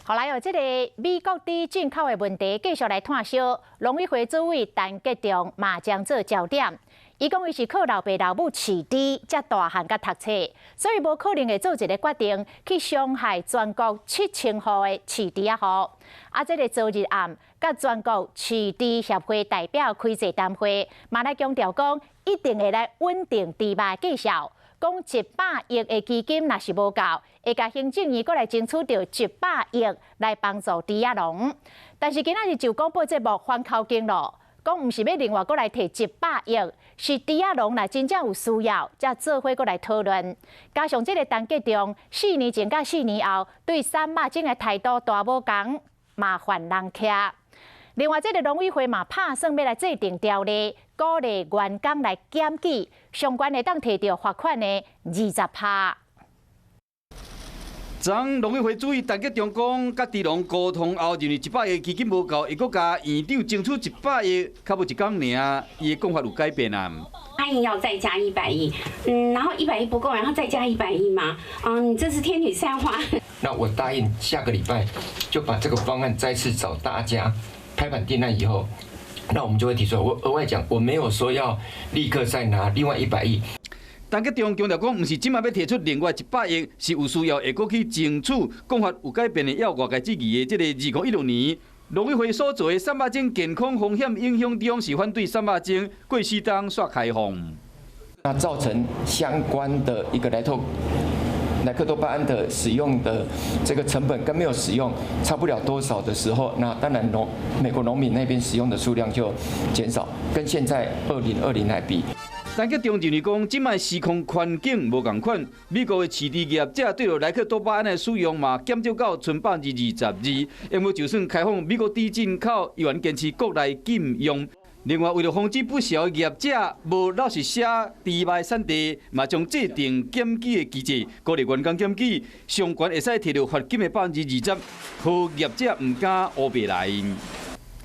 後來哦，這个美國豬進口的問題繼續來炭燒，農委會主委陳吉仲嘛將做焦點。伊講伊是靠老爸老母飼豬，才大漢佮讀冊，所以無可能會做一个決定去傷害全國7000戶的飼豬仔戶。啊，這个昨日暗，佮全國飼豬協會代表開座談會，嘛來強調講，一定會來穩定豬肉的價數。講一百億的基金若是無夠，會共行政院閣來爭取著一百億來幫助豬仔農。但是今仔日就廣播節目反口徑囉，講毋是欲另外閣來提一百億，是豬仔農若真正有需要，才做伙閣來討論。加上這个陳吉仲4年前佮4年後對瘦肉精的態度大無仝，嘛犯人徛。另外，這个農委會嘛拍算欲來制定條例，鼓勵員工來檢舉，上懸會當提著罰款的20趴。昨農委會主委陳吉仲講，佮豬農溝通後，認為一百億基金無夠，會閣共院長爭取一百億，較無一工爾，伊的講法有改變啊。答應要再加一百億，然後一百億不夠，然後再加一百億嗎？這是天女散花。那我答應下個禮拜就把這個方案再次找大家拍板定案以後，那我們就會提出來。我額外講，我沒有說要立刻再拿另外一百億。陳吉仲強調講，毋是這馬欲提出另外一百億，是有需要會閣去爭取。講法有改變的，猶有外界質疑的。這个2016年農委會所做的瘦肉精健康風險影響中，是反對瘦肉精，過4冬煞開放。那造成相關的一個萊克多巴胺的使用的這個成本跟沒有使用差不了多少的時候，那當然美國農民那邊使用的數量就減少，跟現在2020來比。陳吉仲認為講，這擺時空環境無仝款，美國的飼豬業者對萊克多巴胺的使用嘛減少到賰22%，因為就算開放美國豬進口，依然堅持國內禁用。另外，為了防止不肖業者無老實寫豬肉產地，嘛將制定檢舉的機制，鼓勵員工檢舉，上懸會使提著罰金的20%，予業者毋敢烏白來。